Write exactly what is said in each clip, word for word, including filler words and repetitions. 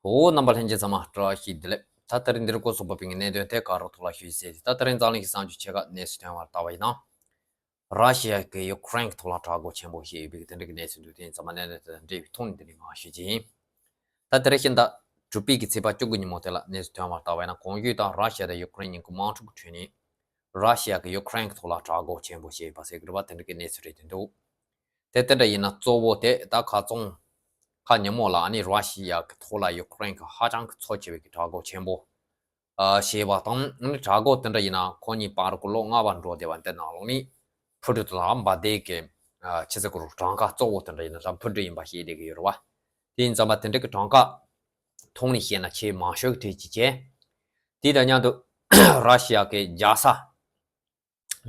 འོ། རྣམ་པ་ལྷན་རྒྱས་ཚང་མ་བཀྲ་ཤིས་བདེ་ལེགས། ད་དེ་རིང་འདིར་སྐོར་སོགས་པ་པའི་གནད་དོན་ཐད་ཀ་རོ་ཐོག་ལ་ཞུས་ཟེར། ད་དེ་རིང་འཛམ་གླིང་གི་གསར་འགྱུར་ཆེ་ཁག་གནས་ཚུལ་ཐོན་པར་བལྟ་བ་ཡིན་ན། ར་ཤི་ཡ་གིས་ཡུ་ཀེ་རེན་གྱི་ཐོག་ལ་དྲག་རྒོལ་ཆེན་པོ་བྱས་ཡོད་པའི་དེ་འདྲ་གི་གནས་ཚུལ་འདུག་དེ་ཡིན་ཙང་མ་གནད་དོན་དེ་དང་འབྲེལ་བའི་ཐོག་ནས་འདི་ནས་ངས་ཞུ་རྒྱུ་ཡིན། ད་དེ་རིང་ཤིང་རྟ་དྲུག་པའི་གི་ཚེས་པ་བཅུ་དགུ་ཉིན་མོ་དེ་ལ་གནས་ཚུལ་ཐོན་པར་བལྟ་བ་ཡིན་ན། གོང་ཞུས་ལྟར་ར་ཤི་ཡ་དང་ཡུ་ཀེ་རེན་གཉིས་ཀྱི་དམག་འཁྲུག་ཁྲོད་ནས། ར་ཤི་ཡ་གིས་ཡུ་ཀེ་རེན་གྱི་ཐོག་ལ་དྲག་རྒོལ་ཆེན་པོ་བྱས་ཡོད་པ་ཟེར་གི་རེད་པ། དེ་འདྲ་གི་གནས་ཚུལ་རེད་འདུག་དེ་དེ་འདྲ་ཡིན་ན་གཙོ་བོ་དེ་ད་ཁ་རྩང་ཁ་ཉིན་མོ་ལ་ཨ་ནི་ར་ཤི་ཡ་གི་ཐོག་ལ་ཡུ་ཀེ་རེན་གྱིས་ཧ་ཅང་གི་ཚབས་ཆེ་བའི་གི་དྲག་རྒོལ་ཆེན་པོ་ཨ་བྱས་པ་དང་། ཨ་ནི་དྲག་རྒོལ་དེ་འདྲ་ཡིན་ན་ཁོ་གཉིས་བར་གྱི་ལོ་ལྔ་བར་འགྲོ་བསྡད་པ་འདི་ནང་ལོགས་ནས་འཕུར་གྲུ་དང་འབར་མདེལ་གྱི་ཨ་ཆི་ཟེར་དགོས་རུང་གྲངས་ཀ་གཙོ་བོ་དེ་འདྲ་ཡིན་ན་ད་འཕུར་གྲུ་ཡིན་པ་ཤེས་བསྡད་ཀྱི་ཡོད་རེད་པ། དེ་ཡིན་ཙང་མ་དེ་འདྲ་གི་གྲངས་ཀ་ཐོག་ནས་བཤད་ན་ཆེས་མང་ཤོས་ཀྱི་གྲས་ཅིག་བྱས། དེ་དང་མཉམ་དུ་ར་ཤི་ཡ་གི་རྒྱལ་ས་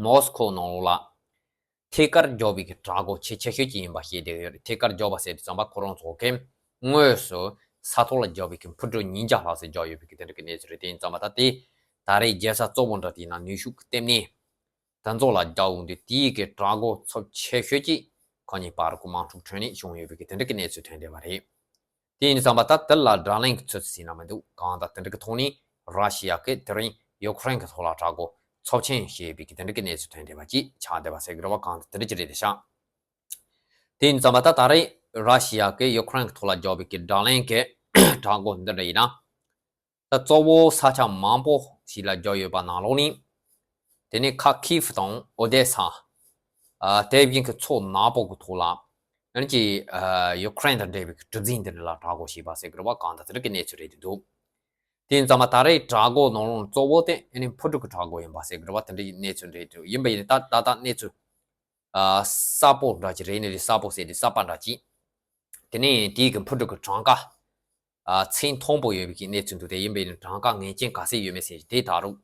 མོ་སི་ཁོ་ནང་ལོགས་ལ་ཐད་ཀར་རྒྱག་པའི་གི་དྲག་རྒོལ་ཆེས་ཆེ་ཤོས་ཅིག་ཡིན་པ་ཤེས་བསྡད་ཡོད་རེད། ཐད་ཀར་རྒྱག་པ་ཟེར་དུས་ཙམ་པ་ཁོ་རང་ཚོ་གི་དངོས་སུ་ས་ཐོག་ལ་རྒྱག་པའི་གི་འཕུར་གྲུ་ཉིས་བརྒྱ་ལྷག་ཙམ་རྒྱག་ཡོད་པའི་གི་དེ་འདྲ་གི་གནས་ཚུལ་རེད། དེ་ཡིན་ཙང་མ་ད་དེ་ད་རེས་རྒྱལ་ས་གཙོ་བོ་འདྲ་དེ་ཡིན་ན་ནུས་ཤུགས་ཀྱི་ལྟེ་གནས་དེ་ཚོ་ལ་རྒྱག་འོང་དུས་དེའི་གི་དྲག་རྒོལ་ཚབས་ཆེ་ཤོས་ཅིག་ཁོ་གཉིས་བར་གྱི་དམག་འཁྲུག་ཁྲོད་ནས་བྱུང་ཡོད་པའི་གི་དེ་འདྲ་གི་གནས་ཚུལ་ཐོན་བསྡད་པ་རེད། དེ་ཡིན་ཙང་མ་ད་དེ་ལ་བརྡ་ལན་གྱི་ཚུལ་དུ་ཟིན་ན་མི་འདུག་གང་ལྟར་དེ་འདྲ་གི་ཐོག་ནས་ར་ཤི་ཡ་གིས་དེ་རིང་ཡུ་ཀེ་རེན་གྱི་ཐོག་ལ་དྲག་རྒོལ་ཚབས་ཆེན་བྱས་པའི་གི་དེ་འདྲ་གི་གནས་ཚུལ་ཐོན་བསྡད་པ་ཅིག་ཆགས་བསྡད་པ་ཟེར་གི་རེད་པ། གང་ལྟར་དེ་འདྲ་ཅིག་རེད་དེ་ཤག་དེ་ཡིན་ཙང་མ་ད་ད་རེས་ར་ཤི་ཡ་གིས་ཡུ་ཀེ་རེན་གྱི་ཐོག་ལ་རྒྱག་པའི་གི་བརྡ་ལན་གྱི་དྲག་རྒོལ་འདི་འདྲ་ཡིན་ན། ད་གཙོ་བོ་ས་ཆ་མང་པོ་ཞིག་ལ་རྒྱག་ཡོད་པ་ནང་ལོགས་ནས། དེ་ནས་ཁ་ཁིབ་དང་ཨོ་དེ་ས། ཨ་དེ་བཞིན་གྱི་མཚོ་ནག་པོ་གི་ཐོག་ལ། ཨ་ནི་ཅི་ཨ་ཡུ་ཀེ་རེན་དང་འབྲེལ་བའི་གྲུ་གཟིངས་འདི་འདྲ་ལ་དྲག་རྒོལ་བྱས་པ་ཟེར་གི་རེད་པ། གང་ལྟར་དེ་འདྲ་གི་གནས་ཚུལ་རེད་འདུག་དེ་ཡིན་ཙང་མ་ད་རེས་དྲག་རྒོལ་ནང་ལོགས་གཙོ་བོ་དེ་ཨ་ནི་འཕུར་གྲུ་གི་དྲག་རྒོལ་ཡིན་པ་ཟེར་གི་རེད་པ། དེ་འདྲའི་གནས་ཚུལ་རེད་འདུག་ཡིན་པ་ཡིན་ན་ད་ད་ལྟ་གནས་ཚུལ་ཨ་གསལ་པོ་འདྲ་ཅིག་རེད་ནི་རེད། གསལ་པོ་ཟེར་དུས་གསར་པ་འདྲ་ཅིག་དེ་ནས་དེའི་གི་འཕུར་གྲུ་གི་གྲངས་ཀ་ཨ་ཚད་མཐོན་པོ་ཡོད་པའི་གི་གནས་ཚུལ་འདུག་དེ་ཡིན་པས་ནི་གྲངས་ཀ་ངེས་ཅན་ག་ཚད་ཡོད་མེད་ཟེར་དེ་ད་རུང་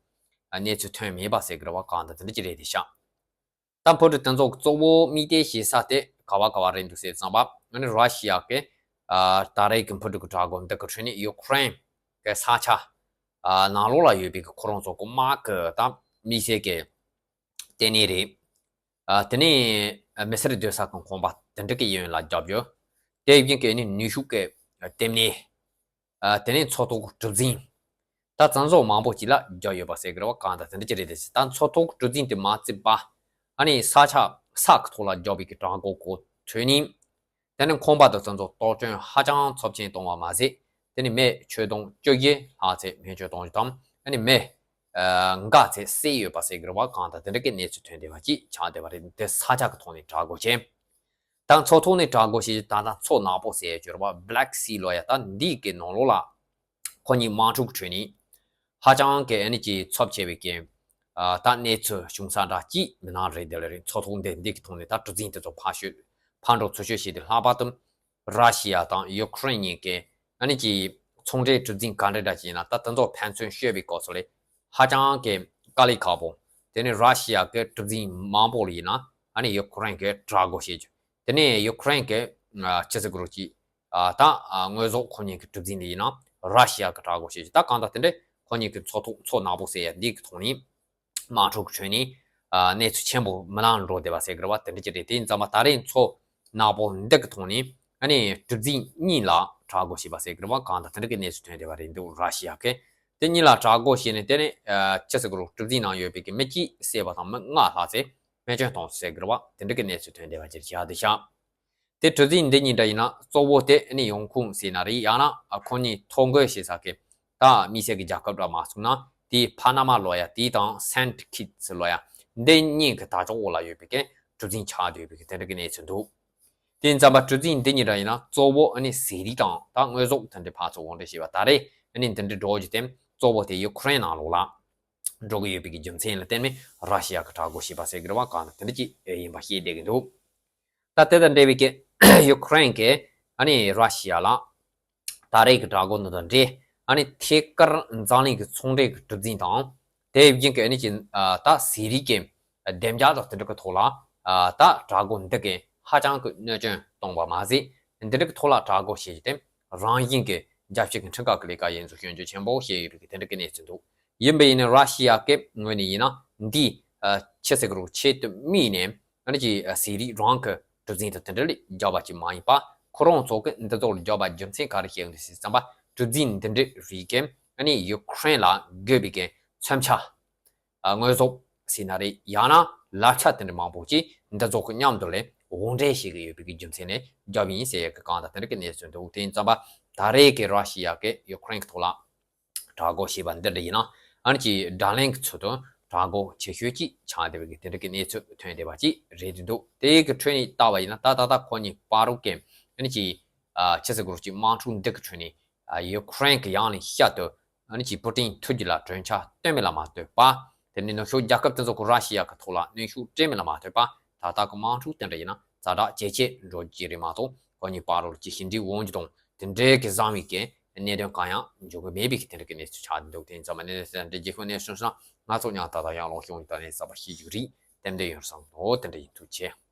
ཨ་གནས་ཚུལ་ཐོན་མེད་པ་ཟེར་གི་རེད་པ། གང་ལྟར་དེ་འདྲ་ཅིག་རེད་དེ་ཤག་ད་འཕུར་གྲུ་དེ་ཚོ་གཙོ་བོ་དམིགས་གཏད་བྱེད་ས་དེ་ག་བ་ག་བ་རེད་འདུག་ཟེར་ཙམ་པ། ཨ་ནི་ར་ཤི་ཡ་གི་ཨ་ད་རེས་གི་འཕུར་གྲུ་གི་དྲག་རྒོལ་འདི་གི་ཁྲོད་ནས་ཡུ་ཀེ་རེན་གི་ས་ཆ་ཨ་ནང་ལོགས་ལ་ཡོད་པའི་གི་ཁོ་རང་ཚོ་གི་དམག་གི་ད་དམིགས་བསལ་གི་ལྟེ་གནས་རེད། ཨ་དེ་ནས་ཨ་མི་སེར་སྡོད་ས་གི་ཁང་པ་དེ་འདྲ་གི་ཡོན་ལ་རྒྱབ་ཡོད། དེ་བཞིན་གྱི་ནི་ནུས་ཤུགས་ཀྱི་ལྟེ་གནས། ཨ་དེ་ནས་མཚོ་ཐོག་གི་གྲུ་གཟིངས། ད་བཙན་བཟོ་མང་པོ་ཅིག་ལ་རྒྱབ་ཡོད་པ་ཟེར་གི་རེད་པ། གང་ལྟར་དེ་འདྲ་ཅིག་རེད་དེ། ད་མཚོ་ཐོག་གི་གྲུ་གཟིངས་དེ་མ་བརྩིས་པ། ཨ་ནི་ས་ཆ་ས་གི་ཐོག་ལ་རྒྱབ་པའི་གི་དྲག་རྒོལ་གོ་ཐོས་ནི། དེ་ནི་ཁང་པ་དང་དེ་ཚོ་གཏོར་སྐྱོན་ཧ་ཅང་ཚབས་ཆེན་བཏང་བ་མ་ཟད། དེ་ནི་མི་ཁྱོན་བསྡོམས་བཅོ་བརྒྱད་ལྷག་ཚད་མེ་མཆོད་གཏོང་རྒྱུ་དང་། ཨ་ནི་མི་ཨ་འགའ་ཚད་བསད་ཡོད་པ་ཟེར་གི་རེད་པ། གང་ལྟར་དེ་འདྲ་གི་གནས་ཚུལ་ཐོན་བསྡད་པ་ཅིག་ཆགས་བསྡད་པ་རེད། དེ་ས་ཆ་གི་ཐོག་ནས་དྲག་རྒོལ་བྱས། ད་མཚོ་ཐོག་ནས་དྲག་རྒོལ་བྱས། ད་ལྟ་མཚོ་ནག་པོ་ཟེར་ཡ་ཅིག་ཡོད་རེད་པ། Black Sea ལབ་ཡ། ད་འདི་གི་ནང་ལོགས་ལ་ཁོ་གཉིས་དམག་འཁྲུག་གི་ཁྲོད་ནས་ཧ་ཅང་གི་ཨ་ནི་ཅིག་ཚབས་ཆེ་བའི་གི་ཨ་ད་གནས་ཚུལ་བྱུང་ས་འདྲ་ཅིག་མིན་ན་རེད། དེ་ལ་རེད། མཚོ་ཐོག་འདི་འདི་གི་ཐོག་ནས་ད་གྲུ་གཟིངས་དེ་ཚོ་ཕར་ཤོད་ཕར་འགྲོ་ཚུར་ཤོད་བྱས་ཏེ། ལྷག་པར་དུ་ར་ཤི་ཡ་དང་ཡུ་ཀེ་རེན་གཉིས་ཀྱི་ཨ་ནི་ཅིག་ཚོང་འབྲེལ་གྲུ་གཟིངས་ག་འདྲ་འདྲ་ཅིག་ཡིན་ན། ད་དེ་ཚོ་ཕན་ཚུན་ཤོད་པའི་སྐབས་སུ་ལ་ཧ་ཅང་གི་དཀའ་ལས་ཁག་པོ། དེ་ནས་ར་ཤི་ཡ་གི་གྲུ་གཟིངས་མང་པོ་ལ་ཡིན་ན་ཨ་ནི་ཡུ་ཀེ་རེན་གྱིས་དྲག་རྒོལ་བྱེད་རྒྱུ། དེ་ནས་ཡུ་ཀེ་རེན་གྱི་ཨ་ཅི་ཟེར་དགོས་རེད། ཅིག་ཨ་ད་ཨ་དངོས་ཟོག་ཁོ་གཉིས་ཀྱི་གྲུ་གཟིངས་ལ་ཡིན་ན་ར་ཤི་ཡ་གིས་དྲག་རྒོལ་བྱེད་རྒྱུ། ད་གང་ལྟར་དེ་འདྲ་ཁོ་གཉིས་ཀྱི་མཚོ་ཐོག་མཚོ་ནག་པོ་ཟེར་ཡ་འདི་གི་ཐོག་ནས་དམག་འཁྲུག་གི་ཁྲོད་ནས་ཨ་གནས་ཚུལ་ཆེན་པོ་མི་ལང་འགྲོ་བསྡད་པ་ཟེར་གི་རེད་པ། དེ་འདྲ་ཅིག་རེད། དེ་ཡིན་ཙང་མ་ད་རེས་མཚོ་ནག་པོ་འདི་གི་ཐོག་ནས་ཨ་ནི་གྲུ་གཟིངས་གཉིས་ལ་དྲག་རྒོལ་བྱས་པ་ཟེར་གི་རེད་པ། གང་ལྟར་དེ་འདྲ་གི་གནས་ཚུལ་ཐོན་བསྡད་པ་རེད་འདུག་ར་ཤི་ཡ་གིས་དེ་གཉིས་ལ་དྲག་རྒོལ་བྱས་ནས། དེ་ནས་ཨ་ཅི་ཟེར་དགོས་རེད། གྲུ་གཟིངས་ནང་ཡོད་པའི་གི་མི་གཅིག་བསད་པ་དང་མི་ལྔ་ལྷག་ཚད་མེ་མཆོད་བཏང་ཟེར་གི་རེད་པ། དེ་འདྲ་གི་གནས་ཚུལ་ཐོན་བསྡད་པ་ཅིག་བྱས་བསྡད་ཤག་དེ་གྲུ་གཟིངས་འདི་གཉིས་འདྲ་ཡིན་ན་གཙོ་བོ་དེ་ཨ་ནི་ཡོང་ཁུངས་ཟེར་ན་རེད། ཡང་ན་ཨ་ཁོ་གཉིས་ཐོ་འགོད་བྱེད་ས་གི་ད་དམིགས་བསལ་གྱི་རྒྱལ་ཁབ་འདྲ་མ་སོང་ན། དེའི་ཕ་ན་མ་ལབ་ཡ་དེ་དང་སེན་ཊི་ཁིཊ་སི་ལབ་ཡ་འདི་གཉིས་ཀྱི་དར་ལྕོག་འོག་ལ་ཡོད་པའི་གི་གྲུ་གཟིངས་ཆགས་བསྡད་ཡོད་པའི་གི་དེ་འདྲ་གི་གནས་ཚུལ་འདུག་དེ་ཡིན་ཙང་མ་གྲུ་གཟིངས་འདི་གཉིས་འདྲ་ཡིན་ན་གཙོ་བོ་ཨ་ནི་ཟས་རིགས་དང་ད་དངོས་ཟོག་དེ་འདྲ་ཕར་ཚུར་དབོར་འདྲེན་བྱེད་པ། ད་རེས་ཨ་ནི་འདི་འདྲ་འགྲོ་རྒྱུ་དེ་གཙོ་བོ་དེ་ཡུ་ཀེ་རེན་ནང་ལོགས་ལ་འགྲོ་གི་ཡོད་པའི་གི་རྒྱུ་མཚན་ལ་བརྟེན་ནས་ར་ཤི་ཡ་གིས་དྲག་རྒོལ་བྱས་པ་ཟེར་གི་རེད་པ། གང་ལྟར་དེ་འདྲ་ཅིག་ཡིན་པ་ཤེས་བསྡད་ཀྱི་འདུག་ད་དེ་དང་འབྲེལ་བའི་གི་ཡུ་ཀེ་རེན་གྱིས་ཨ་ནི་ར་ཤི་ཡ་ལ་ད་རེས་ཀྱི་དྲག་རྒོལ་འདི་དང་འབྲེལ། ཨ་ནི་ཐད་ཀར་འཛམ་གླིང་གི་ཚོང་འབྲེལ་གྱི་གྲུ་གཟིངས་དང་། དེ་བཞིན་གྱི་ཨ་ནི་ཅིག་ཨ་ད་ཟས་རིགས་ཀྱི་བདེ་འཇགས་དང་དེ་འདྲ་གི་ཐོག་ལ་ཨ་ད་དྲག་རྒོལ་འདི་གིས་ཧ་ཅང་གི་གནོད་སྐྱོན་བཏང་བ་མ་ཟད། འདི་འདྲ་གི་ཐོག་ལ་དྲག་རྒོལ་བྱེད་རྒྱུ་དེ་རང་བཞིན་གྱི་རྒྱལ་སྤྱི་གི་ཁྲིམས་ཁང་གི་ལས་ཀ་ཡིན་ཚུལ་སྐྱོན་བརྗོད་ཆེན་པོ་བྱས་ཡོད་རིགས་ཀྱི་དེ་འདྲ་གི་གནས་ཚུལ་འདུག་ཡིན་པ་ཡིན་ན་ར་ཤི་ཡ་གི་ངོས་ནས་ཡིན་ན་འདི་ཨ་ཅི་ཟེར་དགོས་རེད། ཆེད་དུ་དམིགས་ནས་ཨ་ནི་ཅིག་ཨ་ཟས་རིགས་རང་གི་གྲུ་གཟིངས་དང་དེ་འདྲ་ལ་རྒྱག་པ་ཅིག་མ་ཡིན་པ། ཁོ་རང་ཚོ་གིས་འདི་ཚོ་ལ་རྒྱག་པ་རྒྱུ་མཚན་ག་རེ་བཤད་ཡོད་ཟེར་ཙམ་པ། གྲུ་འཛིན་འདི་འདྲའི་རིགས་ཀྱིས་ཨ་ནི་ཡུ་ཁུ་རེན་ལ་དགོས་པའི་གི་མཚོན་ཆ། ཨ། དངོས་ཟོག་ཟེར་ན་རེད། ཡང་ན་ལག་ཆ་དེ་འདྲ་མང་པོ་ཅིག་འདི་ཚོ་གི་མཉམ་དུ་ལས་དབོར་འདྲེན་བྱེད་ཀྱི་ཡོད་པའི་གི་རྒྱུ་མཚན་ནས་བརྒྱབ་ཡིན་ཟེར་ཡག་གི་གང་ལྟར་དེ་འདྲ་གི་གནས་ཚུལ་འདུག་དེ་ཡིན་ཙམ་པ་ད་རེས་ཀྱི་ར་ཤི་ཡ་གི་ཡུ་ཁུ་རེན་གྱི་ཐོག་ལ་དྲག་རྒོལ་བྱས་པ་འདི་འདྲ་ཡིན་ན། ཨ་ནི་ཅིག་དགྲ་ལན་གྱི་ཚུལ་དུ་དྲག་རྒོལ་ཆེ་ཤོས་ཅིག་ཆགས་བསྡད་པའི་གི་དེ་འདྲ་གི་གནས་ཚུལ་ཐོན་བསྡད་པ་ཅིག་རེད་འདུག་དེའི་གི་ཁྲོད་ནས་བལྟས་པ་ཡིན་ན། ད་ད་ལྟ་ཁོ་གཉིས་བར་དུ་གི་ཨ་ནི་ཅིག་ཨ། ཆི་ཟེར་དགོས་རེད། ཅིག་དམག་འཁྲུག་འདི་གི་ཁྲོད་ནས། ཨ། ཡུ་ཁུ་རེན་གྱི་ཡང་ལན་བསྐྱར་དུ་ཨ་ནི་ཅིག་པུ་ཏིན་ཐུགས་རྒྱུད་ལ་གྱོང་ཆ་སྟོན་མིན་ལ་མ་ལྟོས་པ། དེ་ནས་ནུབ་ཕྱོགས་རྒྱལ་ཁབ་དེ་ཚོ་གིས་ར་ཤི་ཡ་གི་ཐོག་ལ་གནོན་ཤུགས་སྤྲད་མིན་ལ་མ་ལྟོས་པ། ད་ལྟ་གི་དམག་འཁྲུག་དེ་འདྲ་ཡིན་ན་ཛ་དྲག་ཇེ་ཆེ་འགྲོ་རྒྱུ་རེད་མ་གཏོགས། ཁོ་གཉིས་བར་དུ་ཅིག་ཞི་འགྲིག་འོང་རྒྱུ་དང་དེ་འདྲའི་གི་བཟང་བའི་གི་གནད་དོན་གང་ཡང་འབྱུང་གི་མེད་པའི་གི་དེ་འདྲ་གི་གནས་ཚུལ་ཆགས་འདུག་དེ་ཡིན་ཙམ་པ་གནས་ཚུལ་དེ་འདྲ་རྒྱལ་ཁབ་གནས་ཚུལ་སོང་ཙང་། ང་ཚོ་ཡང་ད་ལྟ་ཡང་ལོག་ཤོང་ད་ནས་གསར་པ་ཤེས་རྒྱུ་རེད། དེ་འདྲ་ཡོང་སོང་དོ། དེ་འདྲ་ཡིན། ཐུགས་རྗེ་ཆེ།